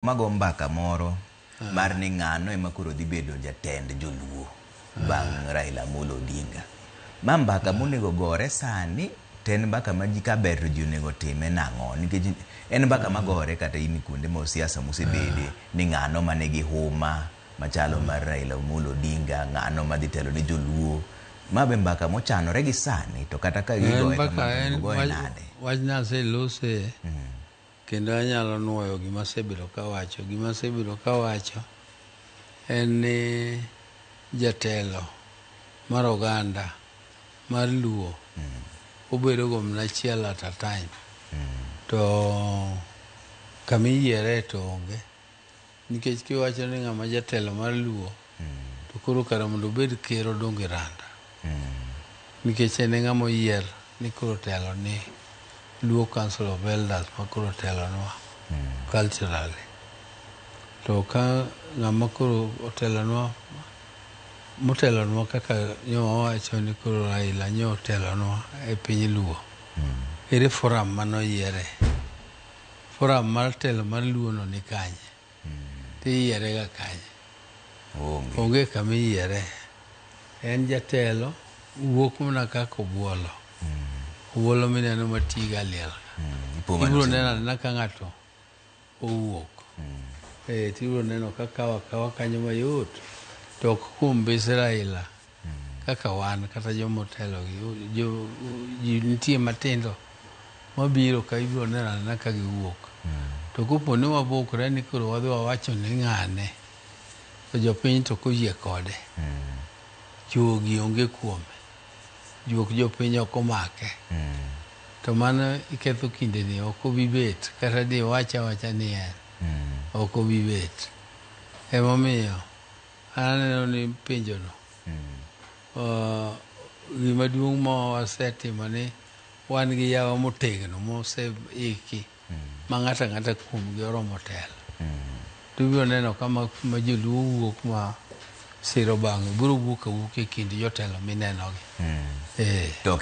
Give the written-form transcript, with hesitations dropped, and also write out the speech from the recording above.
Mago mbaka moro mar ni ng'ano ema koro dhi bedo jatend joluo bang' Raila Amolo Odinga. Ma mbaka monego gore sani to en mbaka ma ji kaber to ji onego time nang'o nikech en mbaka magore kata in kuonde ma siasa mosebede ni ng'ano manigi huma machalo mar Raila Amolo Odinga, ng'ano madhi telo ne joluo. Ma be mbaka mochanore gi sani to kata ka En gigoye mbaka kamano to en onego goye wach, nade? wach naselose kendo anyalo nuoyo gima asebedo kawacho. Gima asebedo kawacho en ni jatelo mar oganda mar Luo obedo go mana achiel at a time. To kamiyiere to onge. Nikech kiwacho ni ng'ama jatelo mar Luo to koro kara mondo obed ker odong e randa. Nikech en e ng'ama oyier ni koro telo ni Luo Council of Elders ma koro telonwa culturally. To ka ng'ama koro otelonwa motelonwa kaka nyo wawacho ni koro Raila nyo otelonwa e piny Luo. Ere forum manoyiere? Forum mar telo mar Luo no ni kanye? Tiyiere ga kanye? Onge. Onge kama iyiere. En jatelo wuok mana kaka obuolo. Obuolo mineno matiga liel ka. Ipo mana Ibiro osewuok. neno anena ka ng'ato owuok. Tibiro neno ka kawo akawa kanyo mayot. To ok kuom mbese Raila kaka wan kata joma otelo gi ji nitie matindo mabiro ka ibiro neno anena ka giwuok. To kopo ni wabukre ni koro wadhi wawacho ni ng'ane to jopiny to ok oyie kode. Juogi onge kuome. Juok jopiny ok omake. To mano iketho kindeni ok obi bet kata di wach awacha ni en ok obi bet. Emomiyo an aneno ni penjono gima duong' ma wasetimo ni wan gi yawa motegno moseiki ma ng'ato ang'ata kuomgi oromo telo. To ibiro neno ka ma joluo wuok ma siro bang'e biro wuok awuoka e kind jotelo minenogi. To